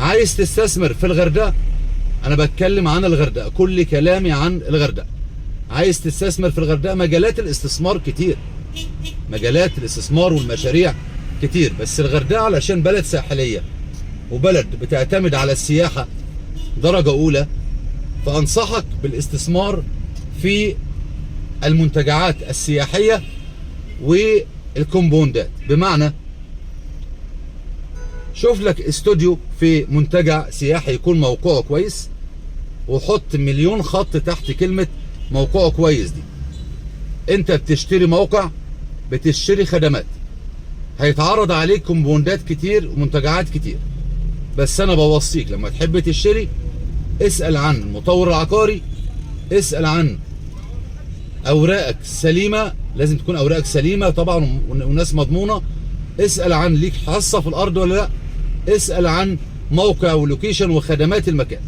عايز تستثمر في الغردقه، انا بتكلم عن الغردقه، كل كلامي عن الغردقه. عايز تستثمر في الغردقه، مجالات الاستثمار كتير، مجالات الاستثمار والمشاريع كتير، بس الغردقه علشان بلد ساحليه وبلد بتعتمد على السياحة درجه اولى، فانصحك بالاستثمار في المنتجعات السياحية والكومبوندات. بمعنى شوف لك استوديو في منتجع سياحي يكون موقعه كويس، وحط مليون خط تحت كلمة موقعه كويس دي. انت بتشتري موقع، بتشتري خدمات، هيتعرض عليك كومبوندات كتير ومنتجعات كتير، بس انا بوصيك لما تحب تشتري اسأل عن المطور العقاري، اسأل عن اوراقك سليمة، لازم تكون اوراقك سليمة طبعا وناس مضمونة، اسأل عن ليك حصة في الارض ولا لا، اسأل عن موقع و location وخدمات المكان.